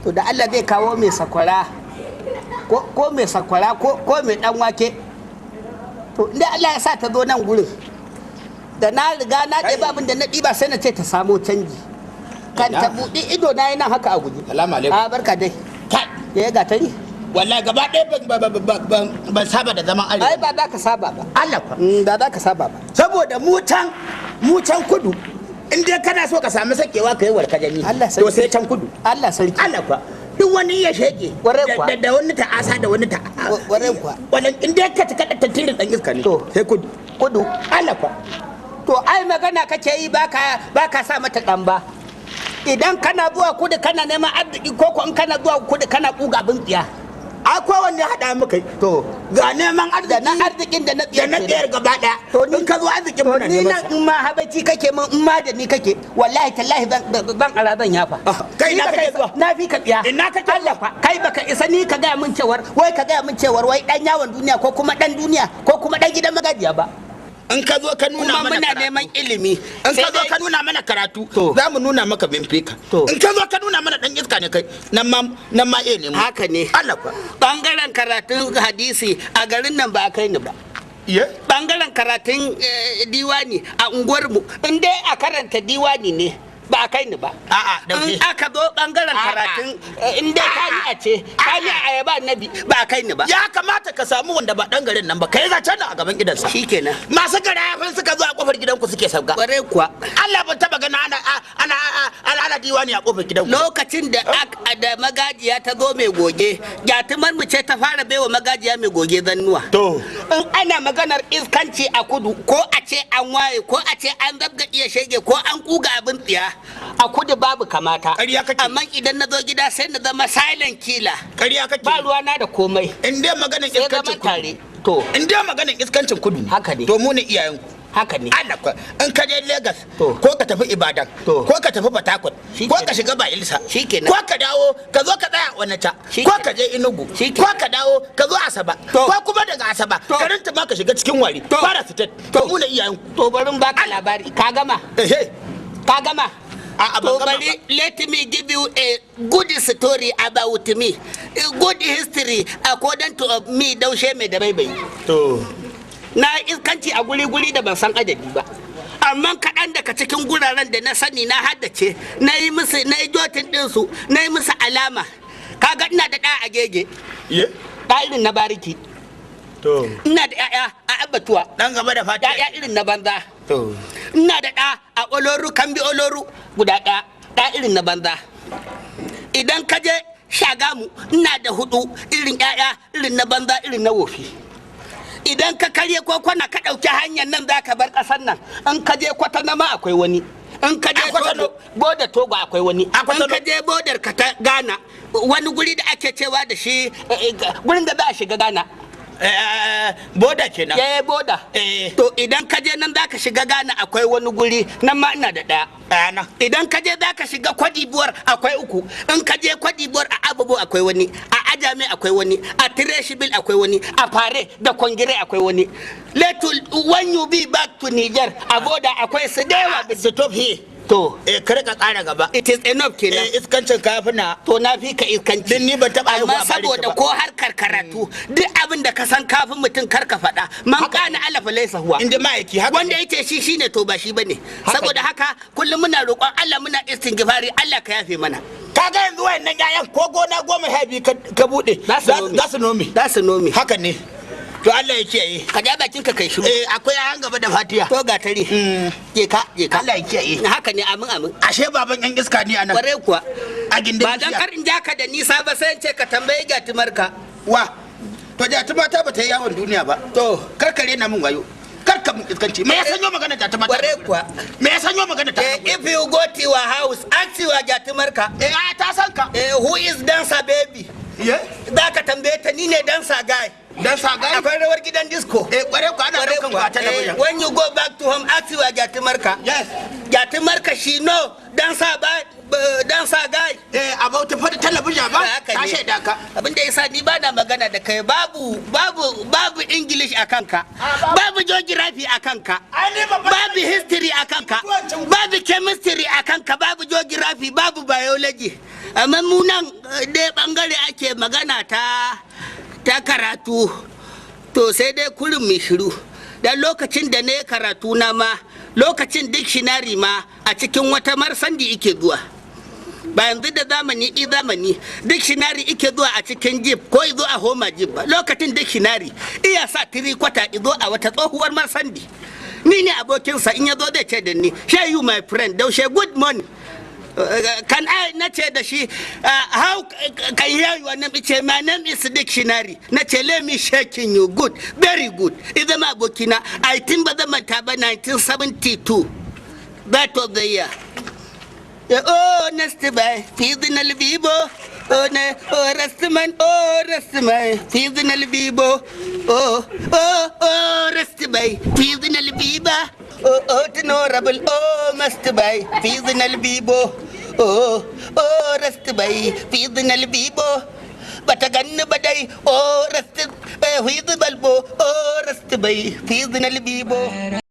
To da Allah zai kawo mai sakwara ko mai sakwara ko mai dan wake. To inda Allah ya sa ta zo nan gurin, da na riga na ɗeba abin da na ɗiba, sai na ce ta samo canji. Kan ta buɗe ido na yana haka a guje. Salamu alaikum. A, barka dai. Kai. Ya ga tari. Wallahi gaba ɗaya ban saba da zaman Ai arewa. ba za ka saba ba. Allah fa. Ba za ka saba ba. Saboda mu can kudu, in dai kana so ka sami sakewa ka yi warkajani, Allah to sarki. sai can kudu. Allah sarki. Allah fa, duk wani ya sheke Kwarai kuwa. da wani ta'asa da wani ta Kwarai kuwa. Wannan in dai ka cika da tantirin dan iska ne, To. sai kudu. Kudu. Allah fa. To ai magana kake yi, baka sa mata ɗan ba. Idan kana zuwa kudu kana neman arziki, ko in kana zuwa kudu kana kuga abin tsiya? A, kowanne haɗa muka yi. To. Ga neman Da na arziki arzikin da na da tsiyar na kenan. tsayar gaba ɗaya. To ni In ka zo arzikin To muna ni neman nan sa. in ma habaici kake min, in ma da ni kake, wallahi tallahi zan ara zan yafa. Ah, kai Ni ina baka kake isa- zuwa? Na fi ka tsiya. Ina kake Allah fa, kai baka isa ni ka gaya min cewar wai ka gaya min cewar wai dan yawon duniya ko kuma dan duniya ko kuma dan gidan magajiya ba. In ka zo ka nuna Kuma mana muna karatu. neman ilimi. In Sai ka zo dai- ka nuna mana karatu, To. za mu nuna maka bin fika. To. In ka zo ka nuna mana dan iska ne kai, nan ma eh ne mu. Haka ne. Allah fa. Bangaren karatun hadisi a garin nan ba a kai ni ba. Ye. Bangaren karatun diwani a unguwarmu, in dai a karanta diwani ne, ba a kai ni ba. A'a, dauke. In aka zo bangaren A'a. karatun in dai kami'a ce, kami'a ayaba annabi, ba a kai ni ba. Ya kamata ka samu wanda ba dan garin nan ba, kai zancen nan a gaban gidansa. Shikenan. Masu garafin suka zo a kofar gidanku suke sauka. Kwarai kuwa. Allah, ban taba gana ana diwani a kofar gidanku. Lokacin da da magajiya ta zo mai goge, gyatumar mu ce ta fara baiwa magajiya mai goge zannuwa. To. In ana maganar iskanci a kudu, ko a ce an waye, ko a ce an zabga iya shege, ko an kuga abin tsiya, a kudu babu kamata. Ƙarya kake. Amma idan na zo gida sai na zama silent killer. Ƙarya kake. Ba ruwana da komai. In dai maganar Sai iskancin zaman kudu, tare. To. in dai maganar iskancin kudu, Haka ne. to mu ne iyayenku. Haka ne. Allah kuwa, in ka je Lagos, To. ko ka tafi Ibadan, To. ko ka tafi Port Harcourt, Shikenan. ko ka shiga Bayelsa, Shikenan. ko ka dawo ka zo ka tsaya Onitsha, Shikenan. ko ka je Enugu, Shikenan. ko ka dawo ka zo Asaba, To. ko kuma daga Asaba To. ka rinta ma ka shiga cikin Warri, To. Kwara State, to mu ne iyayenku. To, bari in baka labari. Ka gama? Ehe. Ka gama? A'a, ban To gama. bari, let me give you a good story about me, a good history according to of me, Daushe mai da baibayi. To. Na iskanci a guri-guri da ban san adadi ba, amma kaɗan daga cikin guraren da na sani na haddace, na yi musu, na yi jotting ɗinsu, na yi musu alama. Kaga ina da ɗa a Agege. Ye. Ɗa irin na bariki. To. Ina da 'ya'ya a Abbatuwa. Dan gaba da fata. 'Ya'ya irin na banza. To. Ina da ɗa a Oloru, Kambi Oloru, guda ɗaya, ɗa irin na banza. Idan ka je Shagamu, ina da hudu irin 'ya'ya irin na banza, irin na wofi. Idan ka karye ko kwana ka ɗauki hanyar nan za ka bar ƙasar nan, in ka je Kwatano ma akwai wani. In ka je A Kwatano. Togo, bodar Togo akwai wani. A Kwatano. In ka je bodar ka ta Ghana, wani guri da ake cewa da shi gurin da za a shiga Ghana. Boda kenan. Ya yi boda. Eh. To, idan ka je nan za ka shiga Ghana, akwai wani guri nan ma ina da ɗaya. Ana. Idan ka je za ka shiga Kwadibuwar, akwai uku. In ka je Kwadibuwar, a Abubu akwai wani, a Ajame akwai wani, a Treichville akwai wani, a Fare da Kongire akwai wani. Little when you be back to Niger, a boda akwai su da yawa. Stop here. To. Eh, kar ka kara gaba. It is enough kenan. Eh, iskancin kafina. To, na fi ka iskanci. Din ni ban taɓa haihuwa Amma a bariki saboda ba. ko harkar karatu, duk abin da ka san kafin mutum kar ka faɗa. Man kana alafa laisa huwa. Inda ma'aiki haka. Wanda yake shi shine, to ba shi bane. Saboda haka kullum muna roƙon Allah, muna istingifari, Allah ka yafe mana. Kaga yanzu wayannan yayan, ko gona 12 ka bude, Za su nome. za su nome. Za su nome. Haka ne. To, Allah ya kiyaye. Ka ja bakin ka kai shiru. Eh, akwai yayan gaba da fatiya. To, ga tare. Je ka, je ka. Allah ya kiyaye. Haka ne, amin amin. Ashe baban yan iska ne anan. Kware kuwa. A gindin Ba dan bishiya. kar in ja ka da nisa ba, sai in ce ka tambayi gatumarka. Wa? To, jatuma ta bata yi yawon duniya ba. To. Karkare na min wayo. Kar ka mun iskanci. Me ya sanyo magana jatuma ta? Kware kuwa. Me ya sanyo magana ta? Eh, if you go to your house, ask your gatumarka. Eh, a ta san ka. Eh, who is dancer baby? Ye. Za ka tambaye ta, ni ne dancer guy. Dan sa gai. Akwai rawar gidan disco. Eh, kware ku ana Kware daukan ku kuwa. a talabijin. Eh, when you go back to home, ask your gatumarka. Yes. Gatumarka, she know dancer ba, dancer guy. Eh, about fa talabijin ba. Haka Ta Na shaida ka. Abin da yasa ni ba na magana da kai, babu babu babu English a kanka, babu geography a kanka, Ai ni babban babu history a kanka, babu chemistry a kanka, babu geography, babu biology. Amma mu nan dai bangare ake magana ta karatu, to sai dai kurin mai shiru. Dan lokacin da na yi karatu na ma, lokacin dictionary ma a cikin wata marsandi ike zuwa. Ba yanzu da zamani i zamani dictionary ike zuwa a cikin jeep ko izo a Hummer jeep ba. Lokacin dictionary iya sa tiri kwata izo a wata tsohuwar marsandi. Ni ne abokinsa. In ya zo zai ce da ni, "Shey you my friend Daushe, good morning. Can I?" Na ce da shi, "How can you hear your name?" Ce, "My name is dictionary." Na ce, "Let me shaking you. Good, very good." Idan ma abokina, I think ba zan manta ba, 1972, that was the year. Oh, next by seasonal bibo. Oh, ne, oh, rest man, oh, rest my seasonal bibo. Oh, oh, oh, rest by seasonal biba. Oh, oh, honorable, oh, must by seasonal bibo. Oh, oh, rest by seasonal bibo. Bata ganni ba dai, oh, rest, eh, feasible bo, oh, rest by seasonal bibo.